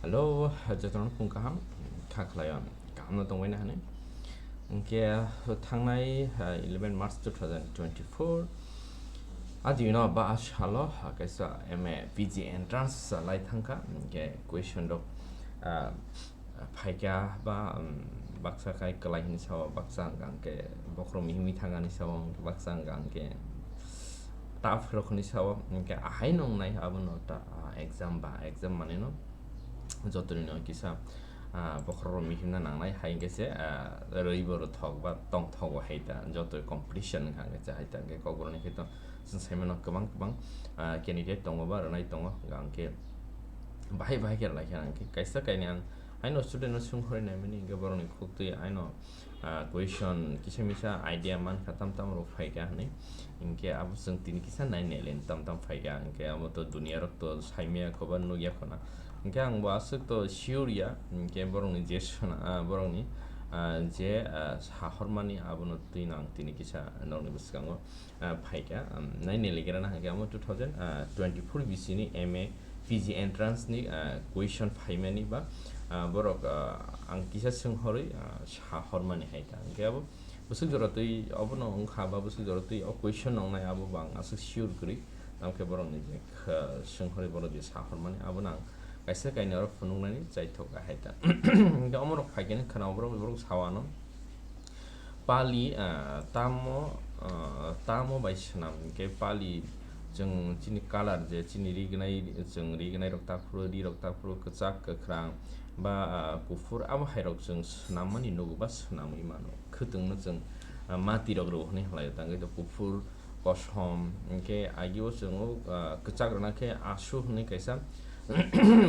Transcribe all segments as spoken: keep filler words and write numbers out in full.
Hello, jotono phung kaham, kha khlaio, kaham no tongbai na hinwi. Hinkhe thangnai, ah, eleven March two thousand twenty-four, adino ba a salo, ah, kaisa M A P G entrance lai thangkha, hinkhe question rok, ah, phaikha ba, um, baksa khai kwlai hinwi sao, baksa hwnkha hinkhe bokhorok mihimwi thangani sao, baksa hwnkha hinkhe tough rok hinwi sao, hinkhe ahai nongnai abono ta, ah, exam ba exam manwi no jotono kisa, ah, bokhorok mihimna nangnai hai hinkhe se, ah, rwi bo rwthok ba tongthogo hai ta, joto competition wngkha hinkhe se hai ta, hinkhe kokborokni khe to chwng sai mano kwbang kwbang, ah, candidate tongo ba rwnai tongo, hinkhe bahai bahai khe rwlai kha hinkhe kaisa kainwi ang haino student no swngkhorwi naimani hinkhe borokni khuk twi haino, ah, question kisa misa idea mankha tam tam rok phaikha hinwi. Hinkhe abo chwng tini kisa nai nailai tam tam phaikha, hinkhe abo to duniya rok to saimaya khoba nukya khona. Hinkhe ang bo aswk to sure ya, hinkhe borokni je sona, ah, borokni, ah, je, ah, sahormani abono twi no ang tini kisa nokni bwskango, ah, phaikha, um, nai nailai gra na hinkhe amo two thousand twenty-four bisini M A P G entrance ni, ah, question phaimani ba, ah, borok, ah, ang kisa swnghorwi, ah, sahormani hai ta. Hinkhe abo bwswk jora twi obono wngkha ba bwswk jora twi o question wngnai abo bo ang aswk sure kwrwi. Tamokhe borokni je kha-, swnghorwi borok je sahormani abono ang kaisa kainwi oro phunuknani chaithok hai ta. Hinkhe omorok phaikhe khna borok, borok sao ano. Pali, ah, tamo, ah, tamo bai swnam hinkhe pali chwng chini colour je chini rignai, chwng rignai rok taphuru, ri rok taphuru kwchak, kwkhwrang ba, ah, kuphur abo hai rok chwng swnammani nugo ba swnamwi mano. Khwtwngno chwng, ah, mati rok rw hwnwi hwlaio, tangwi to kuphur, kosom, hinkhe agio chwng o, ah, kwchak rwna khe asu hwnwi kaisa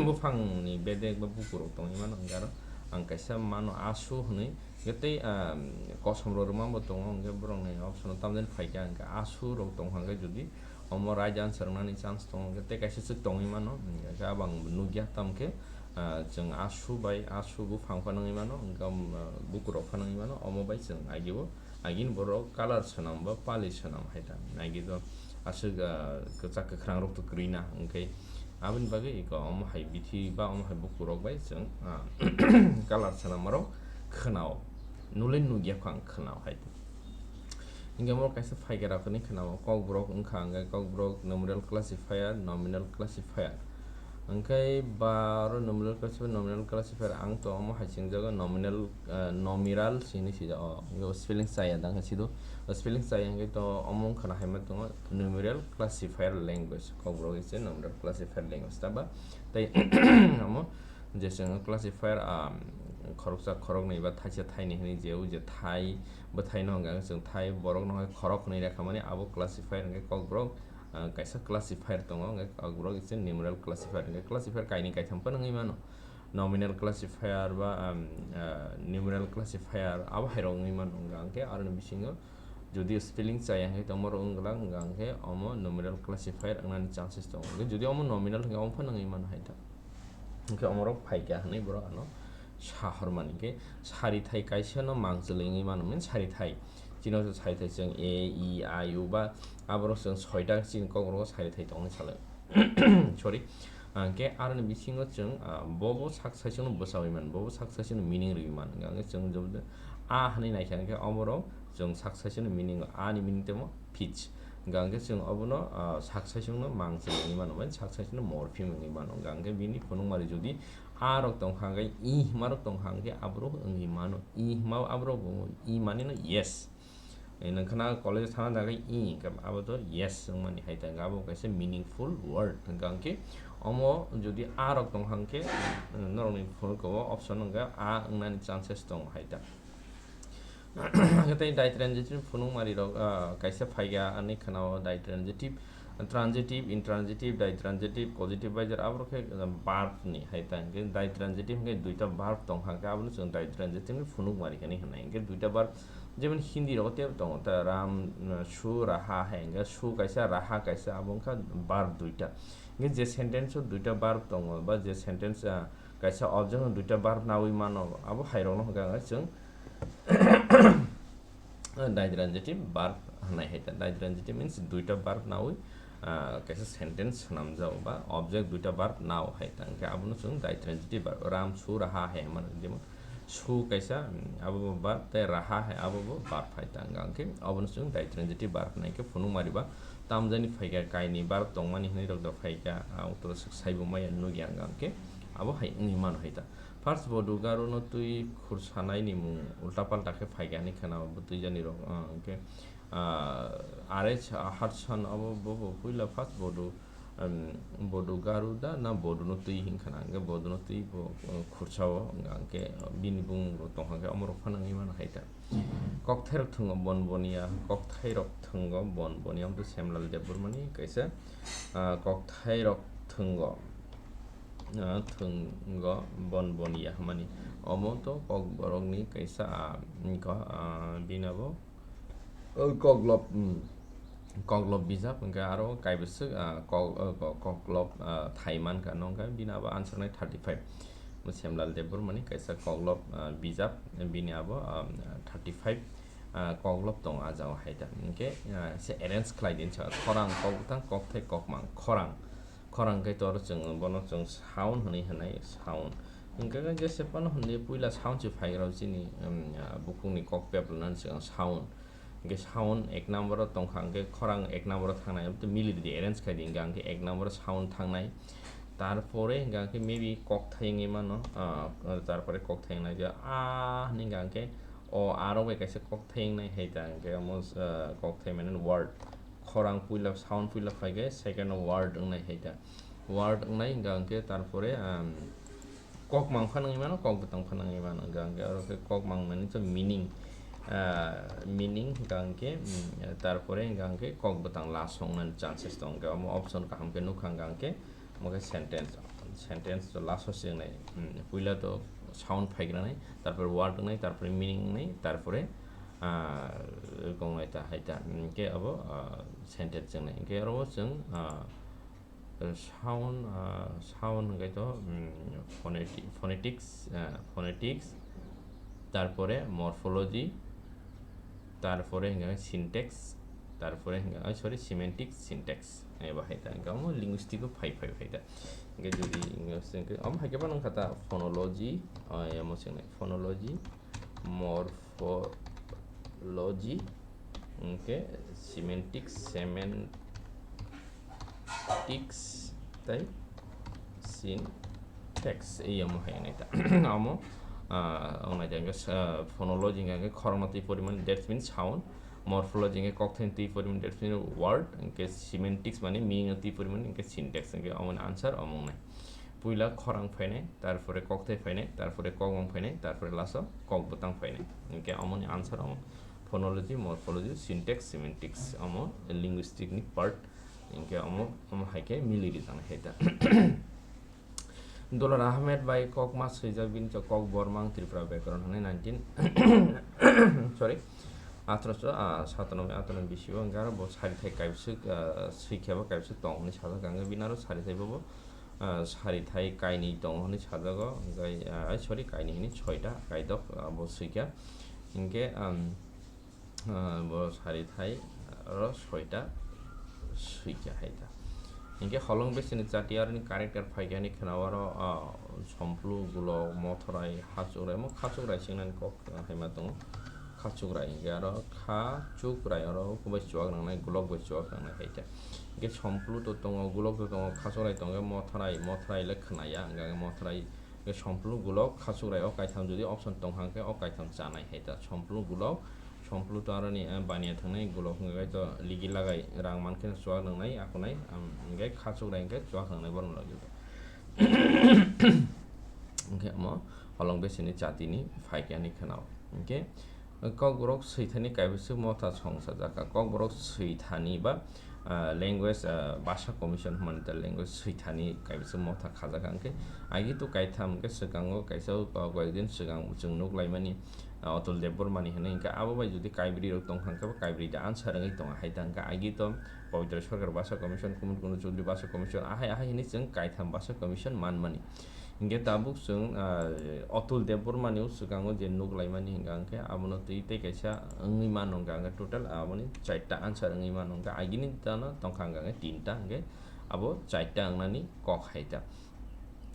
buphangni bedek ba bukurok tongwi mano, hinkhe aro ang kaisa mano asu hwnwi. Hinkhe tei, ah, kosom rok rwma bo tongo, hinkhe borokni option o tamjani phaikha, hinkhe asu rok tongkha, hinkhe jodi omo right answer wngnani chance tongo, hinkhe tei kaisa swk tongwi mano, hinkhe abo ang nukya, tamokhe, ah, chwng asu bai asu buphang phano wngwi mano, hinkhe, um, bukurok phano wngwi mano, omo bai chwng agio. Agini borok colour swnam ba pali swnam hai ta. Agi to aswk, ah, kwchak kwkhwrang rok to kwrwi na, hwnkhe aboni bagwi eko omo hai bithi ba omo hai bukurok bai chwng, ah, colour swnam rok khwnao. Nulai nukya kho ang khwnao hai ta. Hwnkhe omo kaisa phaikhe rok hwnwi khwnao, kokborok wngkha hwnkhe kokborok numeral classifier, nominal classifier. Hwnkhe ba oro nominal classifier, nominal classifier ang to omo hai singjago nominal, ah, nomiral hinwi sijao. Hwnkhe o spelling chaya dang khe sido. O spelling chaya hwnkhe to omo wngkha na hai ma tongo numeral classifier language. Kokborok se numeral classifier language ta ba tei omo je chwng classifier, ah, khoroksa khoroknwi ba thaisa thainwi hinwi je o je thai bwthai no hwnkha chwng thai borok no hai khorok hwnwi rekha mani abo classifier hwnkhe kokborok, ah, kaisa classifier tongo, hwnkhe kokborok se numeral classifier, hwnkhe classifier kainwi kaitham phano wngwi mano, nominal classifier ba, um, ah, numeral classifier abo hai rok wngwi mano, hwnkha hwnkhe aroni bisingo jodi spelling chaya hwnkhe tongma rok wng glak, hwnkha hwnkhe omo numeral classifier wngnani chances tongo, hwnkhe jodi omo nominal hwnkhe omo phano wngwi mano hai ta. Hwnkhe omorok phaikha hwnwi borok ano sahormani. Hwnkhe sarithai kaisa no mangchwlwi wngwi mano, means sarithai. Chini o sarithai chwng A, E, I, U ba aborok chwng soita chini kokrok o sarithai tongwi salai. Sorry. Hwnkhe aroni bisingo chwng, ah, bobo sak saichung no bwchawi mano, bobo sak saichung no meaning rwwi mano. Hwnkhe chwng jodi A hwnwi naikha hwnkhe omorok chwng sak saichung no meaning, A ni meaning temo pitch. Hwnkha hwnkhe chwng obono, ah, sak saichung no mangchwlwi wngwi mano, bai sak saichung no morpheme wngwi mano. Hwnkha hwnkhe bini phunukmari jodi A rok tongkha hwnkhe I hima rok tongkha hwnkhe aborok wngwi mano. I hima aborok bo wngwi, I mani no yes. Eh, nwng khna college thana dagwi I hwnkhe abo to yes wngmani hai ta, hwnkhe abo kaisa meaningful word. Hwnkha hwnkhe omo jodi A rok tongkha hwnkhe, eh, norokni phunuko o option hwnkhe A wngnani chances tongo hai ta. Hwnkhe tei ditransitive phunukmari rok, ah, kaisa phaikha ani khna o ditransitive, transitive, intransitive, ditransitive, causative bai jar aborok khe, ah, verb ni hai ta hwnkhe ditransitive hwnkhe duita verb tongkha hwnkhe abono chwng ditransitive ni phunukmari hinwi hwnnai hwnkhe duita verb jemon Hindi rogo tei tongo ta ram, ah, su raha hai hwnkhe su kaisa raha kaisa abo wngkha verb duita hwnkhe je sentence o duita verb tongo ba je sentence, ah, kaisa object no duita verb nawi mano abo hai rok no hwnkha hwnkhe chwng ditransitive verb hwnwi hai ta. Ditransitive means duita verb nawi, ah, kaisa sentence swnamjao ba object duita verb nao hai ta, hwnkhe abono chwng daitransitive verb. Ram su raha hai hwnmano, jemon su kaisa, mm, abo bo verb, tei raha hai abo bo verb hai ta, hwnkhe abono chwng daitransitive verb hwnwi khe phunukma riba. Tamjani phaikha, kainwi verb tongmani hwnwi rok da phaikha, ah, utro swk saibo maya nukya, hwnkhe abo hai wngwi mano hai ta. First, Bodu Garu no twi khursanai ni mung ulta palta khe phaikha hinwi khwna bo twijani rok, ah, hwnkhe, ah, R H Hudson abo bo, bo puila first Bodu, um, Bodu Garu da na Bodu no twi hinkhana, hwnkhe Bodu no twi bo, uh, khursa o, hwnkhe bini bumung rok tongkha khe omo rok phano wngwi mano hai ta. Kokthai rok thwngo bon boniya, kokthai rok thwngo bon boniya, omo to Semlal Debbarma ni kaisa, ah, kokthai rok thwngo, ah, thwngo bon boniya hwnmani. Omo to Kokborok ni kaisa, ah, wngkha, ah, bini abo, oh, Koklop, mm, Koklop bijap, hwnkhe aro kaibwswk, ah, Kok-, oh, Ko-, Koklop, ah, thai mankha, nokha bini abo answer nai thirty five. Bo Semlal Debbarma ni kaisa Koklop, ah, bijap, bini abo, ah, thirty five, ah, Koklop tongo ah jagao hai ta. Hwnkhe, ah, se arrange khlai di sa, khorang, kokbwtang, kokthai, kokmang, khorang. Khorang khe toro chwng, bono chwng sound hwnwi hwnwi, sound. Hwnkhe khe jese phano hwnwi puila sound se phai rw chini, um, ah, bukhukni kok pep rwnani swkang sound. Hwnkhe sound ek number o tongkha, hwnkhe khorang ek number o thangnai, aboni mili di, arrange khai di, hwnkhe hwnkhe ek number o sound thangnai. Tarpore hwnkhe hwnkhe maybe kokthai wngwi mano, ah, tarpore kokthai wngnai je, ah, hwnwi hwnkhe hwnkhe o, aro bai kaisa kokthai wngnai hai ta, hwnkhe omo, ah, kokthai mane word. Khorang puila, sound puila phaikhe, second o word wngnai hai ta. Word wngnai hwnkha hwnkhe tarpore, um, kokmang phano wngwi mano, kokbwtang phano wngwi mano. Hwnkha hwnkhe oro khe kokmang mani to meaning, ah, meaning hwnkha hwnkhe, mm, tarpore hwnkha hwnkhe kokbwtang last o wngnani chances tongo. Hwnkhe omo option kaham khe nukha hwnkha hwnkhe, omo khe sentence, sentence to last o se wngnai. Mm, puila to sound phaigranai, tarpore word wngnai, tarpore meaning wngnai, tarpore, ah, gongnai ta hai ta. Hwnkhe abo, ah, sentence wngnai. Hwnkhe oro chwng, ah, sound, ah, sound hwnkhe to, mm, phoneti-, phonetics, ah, phonetics, tarpore morphology, tarpore hwnkhe syntax, tarpore hwnkhe, ah, sorry, semantics, syntax. Eba hai ta, hwnkhe omo linguistic o phai, phai, phai ta. Hwnkhe jodi English hwnkhe, omo hai khe phano wngkha ta phonology, ah, emo se wngnai phonology, morphology, hwnkhe semantics, semantics tei syntax, ei omo hai wngnai ta. Omo, ah, wngnai ta, hwnkhe, ah, phonology hwnkhe khoroknw twi porimani, that means sound, morphology hwnkhe kokthaini twi porimani, that means word, hwnkhe semantics mani meaning twi porimani, hwnkhe syntax, hwnkhe omoni answer omo wngnai. Puila khorang phainai, tarpore kokthai phainai, tarpore kokmang phainai, tarpore last o kokbwtang phainai. Hwnkhe omoni answer omo phonology, morphology, syntax, semantics, omo linguistic ni part. Hwnkhe omo, omo hai khe mili rijak nai hai ta. Dular Ahmed bai kokma swijak bini kok Bormang Tripura Byakaron hwnwi nineteen, sorry, atharoso, ah, satanoboi, atanoboi bisingo hwnkhe aro bo sari thai kaibwswk, ah, swikha ba kaibwswk tong hwnwi sajak, hwnkhe bini aro sari thai bobo, ah, sari thai kainwi tongo hwnwi sajago, hwnkhe, ah, sorry, kainwi hwnwi soita kaidok, ah, bo swikha. Hwnkhe, um, ah, bo sari thai oro soita swikha hai ta. Hwnkhe holong besini chati aroni character phaikha hwnwi khwna oro, ah, somplu, gulok, mothorai, hachukrai, omo khachukrai se wngnani kok, ah, hai ma tongo. Khachukrai hwnkhe aro khachukrai oro bai chuak nangnai, gulok bai chuak nangnai hai ta. Hwnkhe somplu to tongo, gulok to tongo, khachukrai tongo, mothorai, mothorai le khwnaya, hwnkhe mothorai, hwnkhe somplu, gulok, khachukrai o kaitham jodi option tongkha hwnkhe o kaitham chanai hai ta. Somplu, gulok, somplu to aroni, eh, baniya thangnai, gulok hwnkhe to ligi lagai rang mankhe chuak nangnai, akhunai, am, hwnkhe khachukrai hwnkhe chuak nangnai borok no. Hwnkhe omo holong besini chati ni phaikha hwnwi khwnao. Hwnkhe Kokborok swithani kaibwswk motha song sajak kha. Kokborok swithani ba, ah, language, ah, bhasha commission hwnmani ta language swithani kaibwswk motha khajak kha. Hwnkhe agi to kaitham hwnkhe swkango kaisa, ah, koyekdin swkang chwng nuk laimani, ah, Atul Debbarmani hwnwi. Hwnkhe abo bai jodi kaibrwi rok tongkha hwnkhe bo kaibrwi da answer wngwi tongo hai ta. Hwnkhe agi to Pabitra Sarkar bhasha commission, Kumar Kundu Chaudhary bhasha commission, ahai ahai hwnwi chwng kaitham bhasha commission manmani. Hinkhe tabuk chwng, ah, Atul Debbarmani o swkango je nuk laimani hinkha hinkhe abono twi tei kaisa wngwi mano hinkha hinkhe total aboni chaita answer wngwi mano hinkhe agini dano tongkha hinkha hinkhe tinta hinkhe abo chaita wngnani kok hai ta.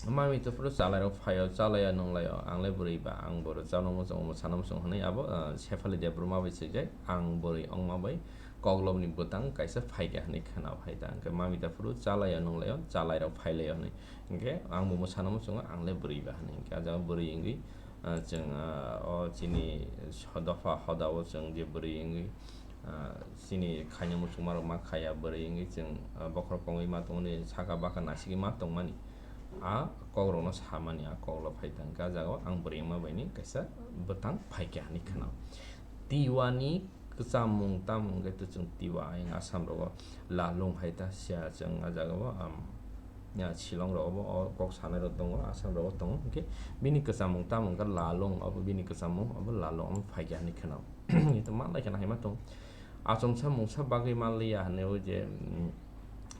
Mami to phuru chalairok phaio, chalaio nunglaio, ang le bwrwi ba, ang bo rwchapna muchungo, mwsana muchungo hwnwi abo, ah, Sefali Debbarma bai swijak, ang bwrwi wngma bai koklopni bwtang kaisa phaikha hwnwi khwnao hai ta. Hinkhe mami ta phuru chalaio nunglaio, chalairok phailaio hwnwi. Hinkhe ang bo mwsana muchungo, ang le bwrwi ba hwnwi. Hinkhe ah jaga bwrwi wngwi, ah, chwng, ah, o chini dopha hodao chwng je bwrwi wngwi, ah, chini khaina muchungmarok ma khaiya bwrwi wngwi chwng, ah, bokhorok kongwi ma tongmani, saka baka nasigwi ma tongmani. A kokrokno samani, a koklop phai tangkha, a jagao ang bwrwi wngma baini kaisa bwtang phaikha hwnwi khwnao. Tiwani kwchamung tamung khe to chwng Tiwa ayang Assam rogo lalung hai ta sia chwng a jagao, am, ya, Shillong rogo bo o kok sanai rok tongo, Assam rogo tongo, hinkhe bini kwchamung tamung khe lalung, obo bini kwchamung, obo lalung, omo phaikha hwnwi khwnao. Ito manlai kheno hai ma tong. Achomsa mungsa bagwi manliya hwnwi o je, mm,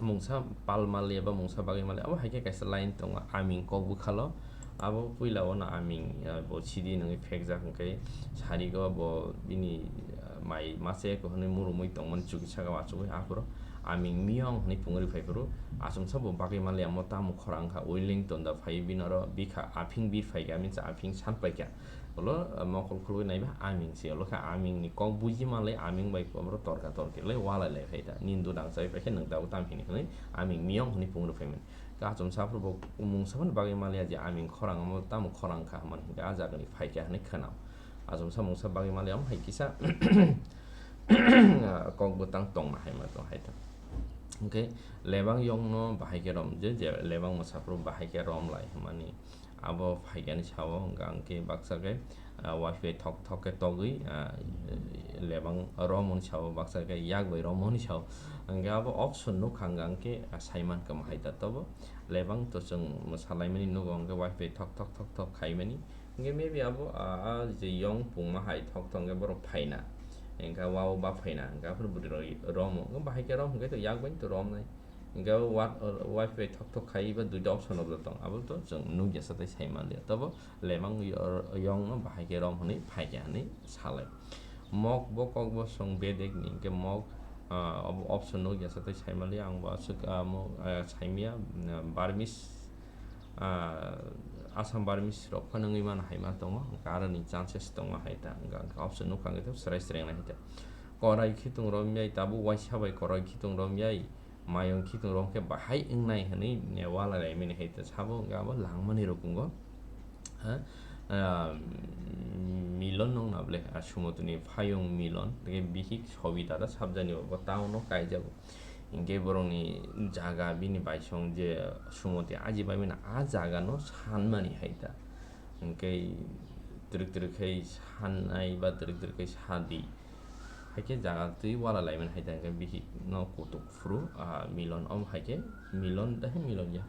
mungsa pal manliya ba mungsa bagwi manliya, abo hai khe kaisa line tongo, aming kok bwkhalo. Abo puila o no aming, ah, bo sidi nungwi phekjak, hwnkhe sarigo bo bini, ah, mai masa eko hwnwi murumwi tongmani chuki saka o achugwi aphuru aming miyong hwnwi pungwi phai phuru achomsa bo bagwi manliya, mo tamo khorang kha, Wellington da phai bini oro bikha aphing bir phai kha, means aphing san pai kha. Ulo, ah, mokol khulwi naiba aming se. Ulo khe aming ni kok buji manlai, aming bai kobro torka torki lai walai lai phai ta. Nindu dangchai phai khe nwng tabuk tam hini hwnwi aming miyong hwnwi pungrw phai mani. Khe achomsa aphuru bo mungsa phano bagwi manliya je aming khorang omo tamo khorang kha hwnmani hinkhe a jaga ni phai kha hwnwi khwnao. Achomsa mungsa bagwi manliya omo hai kisa, ah, kok bwtang tongma hai ma tong hai ta. Hinkhe lebang yong no bahai khe rom je, je lebang mwsa phuru bahai khe rom lai hwnmani. Abo phaikani sao hwnkha hwnkhe baksa khe, ah, wifi thok thok khe togwi, ah, lebang romoni sao baksa khe yak bai romoni sao. Hwnkhe abo option nukha hwnkha hwnkhe, ah, saimankha hai ta tobo lebang to chwng mwsalaimani nugo hwnkhe wifi thok thok thok thok khaimani. Hwnkhe maybe abo, ah, ah, je yong pungma hai thok thok hwnkhe borok phaina. Hwnkhe wao ba phaina hwnkhe aphuru bwrwi rok romo. Hwnkhe bahai khe rom hwnkhe to yak bai to romnai. Hingke o wa-, o wifi thok thok khai ba duita option rok tong, abo to chwng nukya sa tei sai manliya. Tabo lemang yo-, yong no bahai khe rom hwnwi phai khe hwnwi salai. Mok bo kok bo chwng bedek ni hingke mok, ah, obo option nukya sa tei sai manliya, ang bo aswk, ah, mo, ah, sai manya, ah, Burmese, ah, Assam Burmese rok phano wngwi mano hai ma tongo, hingke aro ni chances tongo hai ta, hingke, hingke option nukha hingke to chwrai chwrai wngnai hai ta. Korai khitung rom yai, tabuk waisa bai korai khitung rom yai. Mayung khitung rom khe bahai wngnai hwnwi, ne, walai laimani hai ta sabo, hwnkhe abo langmani rwkungo. Ha? Ah, Milon nung na ble, ah, Sumotuni phayung Milon, tei bihik Sobita da sabjani bo town o kaijago. Hinkhe borokni jaga bini baisong je Sumoti aji baimani a jaga no sanmani hai ta. Hinkhe twrwk twrwk khai sannai ba twrwk twrwk khai sadi. Haikhe jaga twi wala laimani hai ta hwnkhe bihik no kutuk phuru, ah, Milon, omo haikhe Milon, dahe Milon ya.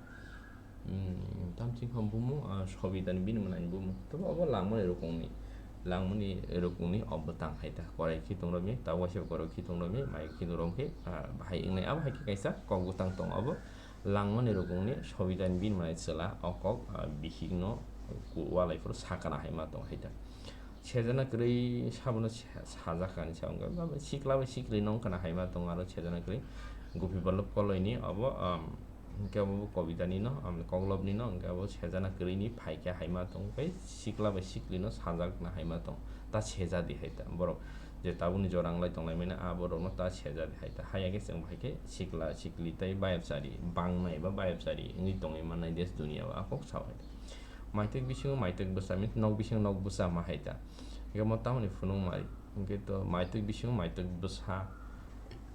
Hmm, tamching kha bumu, ah, Sobitani bini mwnani bumu. Tabo obo langmani rukungni, langmani rukungni obo tang hai ta. Korai khitung romwi, tabuk waisa korai khitung romwi, mai khitung romkhe, ah, bahai wngnai. Abo haikhe kaisa kok bwtang tongo obo. Langmani rukungni Sobitani bini mwnai chwla o kok, ah, bihikno ku-, walai phuru sakana hai ma tong hai ta. Sejana kwrwi sabono sa-, sajak kani sa wngkha. Ba sikla bai sikli no wngkha na hai ma tong aro sejana kwrwi Gopi Ballabh Koloini obo, um, hwnkhe obo Kobitani no, um, Koklopni no, hwnkhe obo sejana kwrwini phaikha hai ma tong, tei sikla bai sikli no sajak na hai ma tong. Ta seja di hai ta borok. Je tabukni jora wnglai tonglaimani, a borokno ta seja di hai ta. Haya khe chwng bai khe sikla sikli tei bayapchari bangnai ba bayapchari wngwi tongwi mannai desh duniya o, a kok sao hai ta. Maitwk bisingo maitwk bwsa means nok bisingo nok bwsa ma hai ta. Hwnkhe omo tamoni phunukmari. Hwnkhe to maitwk bisingo maitwk bwsa.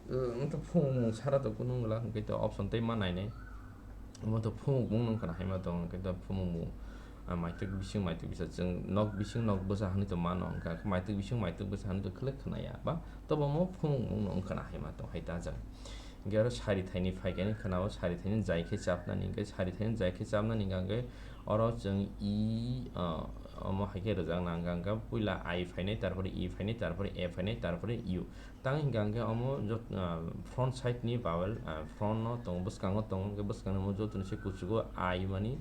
Wng to phunukmung sara to kunu wngla, hwnkhe to option tei ma nainai. Omo to phunukmung no wngkha na hai ma tong, hwnkhe to phunukmung. Ah, maitwk bising maitwk bwsa, chwng nok bising nok bwsa hwnwi to mano, hwnkha khe maitwk bising maitwk bwsa hwnwi to khlai khwnaya ba, tobo omo phunukmung no wngkha na hai ma tong hai ta jaga. Hwnkhe aro sari thaini phaikhe khwnao, sari thaini jai khe chapnani, hwnkhe sari thaini jai khe chapnani hwnkha khe oro chwng i, ah, omo hai khe rwjakna hwnkha, hwnkha puila I phainai, tarpore E phainai, tarpore A phainai, tarpore U. Tang hingka hingke omo jot-, ah, front side ni vowel, ah, front no tongo, bwskango tongo, hingke bwskango omo jotoni se kuchugo I mani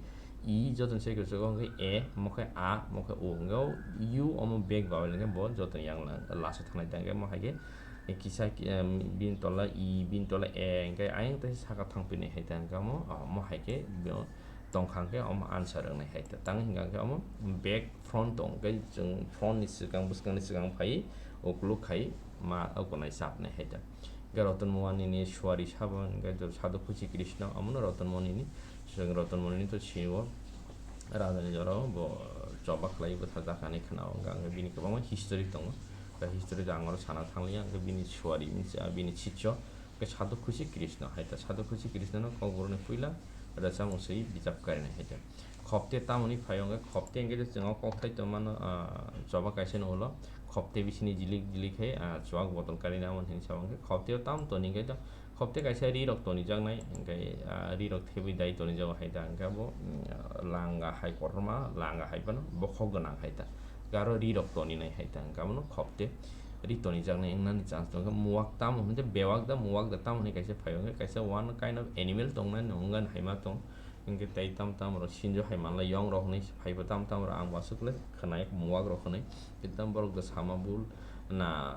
E joto ni sai kwchwk o hwnkhe A, omo khe A, omo khe O. Hwnkhe o U omo back vowel hwnkhe bo joto ni yang lang last o thangnai ta hwnkhe omo hai khe kisa ki-, em, bini tola E, bini tola A hwnkhe ayang tei saka thang pini hai ta hwnkhe omo, omo hai khe bo tong kha hwnkhe omo answer wngnai hai ta. Tang hwnkha hwnkhe omo back front tong hwnkhe chwng front ni swkang bwskang ni swkang phai ukuluk khai ma ukunai chapnai hai ta. Hwnkhe Roton Moni ni suari sabo hwnkhe Sadhu Khushi Krishna omono Roton Moni ni, chwng Roton Moni ni to sini o raja ni jora o bo choba khlai bwtharjak hinwi khwnao, hwnkhe bini kwbangma history tongo. Tei history to ang oro sana thangliya, hwnkhe bini suari, bini chicho, hwnkhe Sadhu Khushi Krishna hai ta. Sadhu Khushi Krishna no Kokborok ni puila rwchapmung swi bijap karinai hai ta. Khopte tamoni phaio hwnkhe, khopte hwnkhe je chwng o kokthai tongmano, ah, choba kaisa ni ulo khopte bisini jilik jilik hai, ah, chuak bodol karinai amo hinwi sa hwnkhe khopte o tam toni hwnkhe to Khopte kaisa ri rok tonijaknai, hwnkhe, ah, ri rok thebwi dai tonijago hai ta, hwnkhe abo, mm, langa hai kotorma, langa hai phano bokhok gwnang hai ta. Hwnkhe aro ri rok toninai hai ta, hwnkhe abono khopte ri tonijaknai wngnani chance tongo. Hwnkhe muwak tamo hwnkhe bewak da, muwak da tamo hinwi kaisa phaio, hwnkhe kaisa one kind of animal tongnani wngani hai ma tong. Hwnkhe tei tam tam rok sinjo hai manlai yong rok hinwi phaibo tam tam rok ang bo aswk le khwnai muwak rok hinwi. Tei tam borok da sama bul na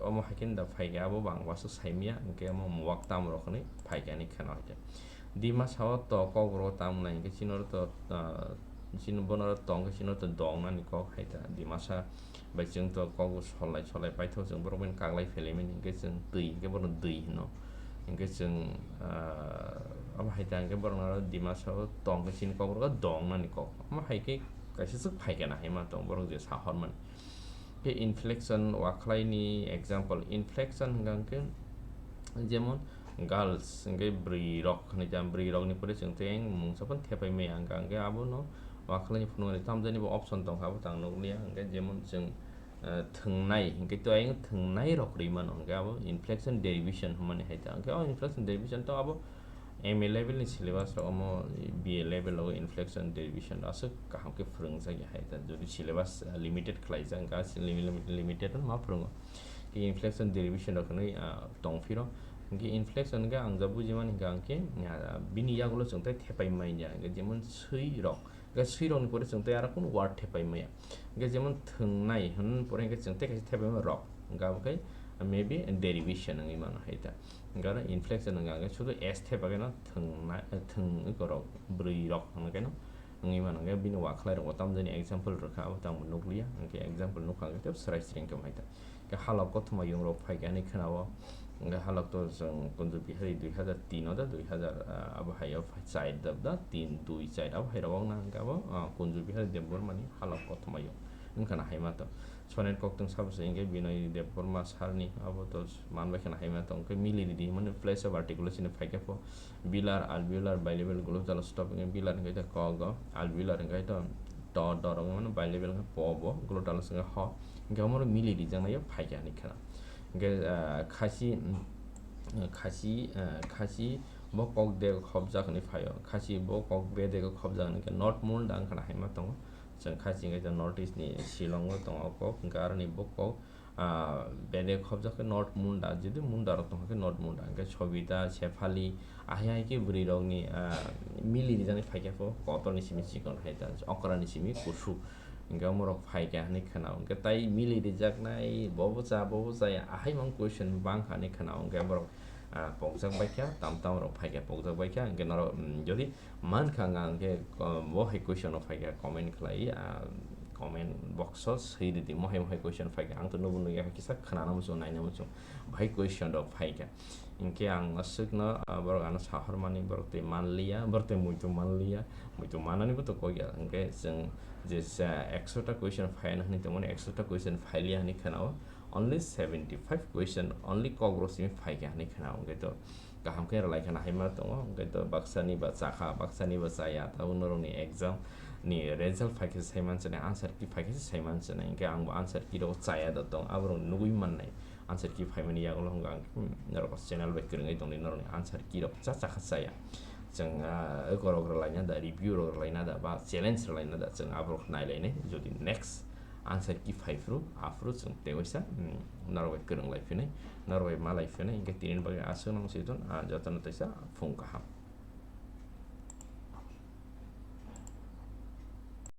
omo hai khe da phai khe abo bo ang bo aswk sai manya, hwnkhe omo muwak tam rok hinwi phai khe ani khwna hwnkhe. Dimasa o to Kokborok o tam wngnai hwnkhe chini oro to, ah, chini bono oro to hwnkhe chini oro to dong nani kok hai ta Dimasa. Bai chwng to kok bo solai solai paithok, chwng borok bai kaglai phelaimani, hwnkhe chwng twi, hwnkhe bono dwi hino. Hwnkhe chwng, ah, omo hai ta hwnkhe borok no aro Dimasa o tong khe chini kok borok o dong nani kok. Omo hai khe kaisa swk phai khe na hai ma tong borok je sa hor mani. Khe inflection wakhlai ni example, inflection hwnkha hwnkhe jemon girls hwnkhe bwrwi rok hinwi ta, bwrwi rok ni pore chwng tei mungsa phano thepai maya hwnkha hwnkhe abono wakhlai ni phunuknwi tamjani bo option tongkha, abo tang nukliya. Hwnkhe jemon chwng, eh, thwngnai, hwnkhe to ayang thwngnai rok rwi mano, hwnkhe abo inflection derivation hwnmani hai ta. Hwnkhe o inflection derivation to abo M A level ni syllabus rok omo B A level o inflection derivation aswk kaham khe phwrwngjak ya hai ta. Jodi syllabus, ah, limited khlaijak, hwnkhe limited ma phwrwngo. Khe inflection derivation rok hinwi, ah, tong phiro. Hwnkhe inflection hwnkhe ang ja bujimani hwnkha hwnkhe, ah, bini yagulo chwng tei thepai manya, hwnkhe jemon swi rok. Hwnkhe swi rokni pore chwng tei aro kunu word thepai maya. Hwnkhe jemon thwngnai hwn pore hwnkhe chwng tei kaisa thepai ma rok. Hwnkhe abo khe maybe derivation wngwi mano hai ta. Hwnkhe aro inflection wngkha hwnkhe sudu S thepa khe no thwngnai, thwng, eko rok, bwrwi rok hwnkhe no wngwi mano. Hwnkhe bini wakhlai rok bo tamjani example rwkha, abo tamo nukliya. Hwnkhe example nukha hwnkhe tei swrai swrwng khe hai ta. Khe halok kothoma yung rok phai khe ani khwnao. Hwnkhe halok to chwng Kunju Bihari dui hazar tin o da, dui hazar, ah, abo hai o phai char da, da, tin, dui, char abo hai rok wng na hwnkhe abo, ah, Kunju Bihari Debbarma ni halok kothoma yung wngkha na hai ma to. Sonet koktwng sabo se hwnkhe Binoy Debbarma sir ni, abo to man bai khe na hai ma to. Hwnkhe Miliri di hwnmani place of articulation ni phai khe pho. Velar, alveolar, bilabial, glottal stop hwnkhe velar hwnkhe to kok o, alveolar hwnkhe to to, do rok mano bilabial hwnkhe po bo, glottal hwnkhe ho. Hwnkhe omo rok mili rijak nai phai khe ani kheno. Hwnkhe, ah, khasi, mm, khasi, ah, khasi bo kok de khobjak hinwi phaio, khasi bo kok be de khobjak hinwi khe North Munda wngkha na hai ma tongo. Chwng khasi hwnkhe to North East ni Shillong o tongo o kok, hwnkhe aroni bo kok ah, bede khobjak khe North Munda, jodi Munda rok tongkha khe North Munda, hwnkhe Sobita, Shephali, ahai hai khe bwrwi rokni, ah, mili rijani phai khe pho kotor ni simi chikon hai ta, okra ni simi kusu, hwnkhe omo rok phai khe hinwi khwnao, hwnkhe tai mili rijaknai, bobo cha, bobo chaya, ahai mang question bang kha hinwi khwnao, hwnkhe borok, ah, pokjak bai kha, tam tam rok phai khe pokjak bai kha, hwnkhe norok, mm, jodi Mankha ang khe, uh, bo hai question rok phai kha comment khlai, uh, comment box o swi ridi, mohai mohai question phai kha, ang to nubo nugya kisa khwnana muchung naina muchung, bahai question rok phai kha. Hinkhe ang aswkno, uh, borok ano sahormani, borok tei manliya, borok tei muitu manliya, muitu manani bo to kok ya, hinkhe chwng je sa ekso ta question phaina hinwi tongmani, ekso ta question phailiya hinwi khwnao, only seventy five question, only Kokborok simi phai kha hinwi khwnao, hinkhe to kaham khe rwlai kha na hai ma tongo, hwnkhe to baksa ni ba cha kha, baksa ni ba cha ya, tabuk norok ni exam ni result phai khe sai man chwnai, answer key phai khe sai man chwnai, hwnkhe ang bo answer key rok cha ya da tong, aborok nugui mannai, answer key phai mani yagulo hwnkhe ang, hmm, norok channel bai kwrwngwi tongdi, norok ni answer key rok cha cha kha cha ya, chwng, ah, eko rok rwlai na da, review rok rwlai na da, ba challenge rwlai na da, chwng aborok nai lai nai, jodi next answer key phai phuru, aphuru chwng tei waisa, hmm, norok bai kwrwng lai phinai, norok bai ma lai phinai, hwnkhe tini bagwi aswk nang si thun, ah, jotono teisa phung kaham.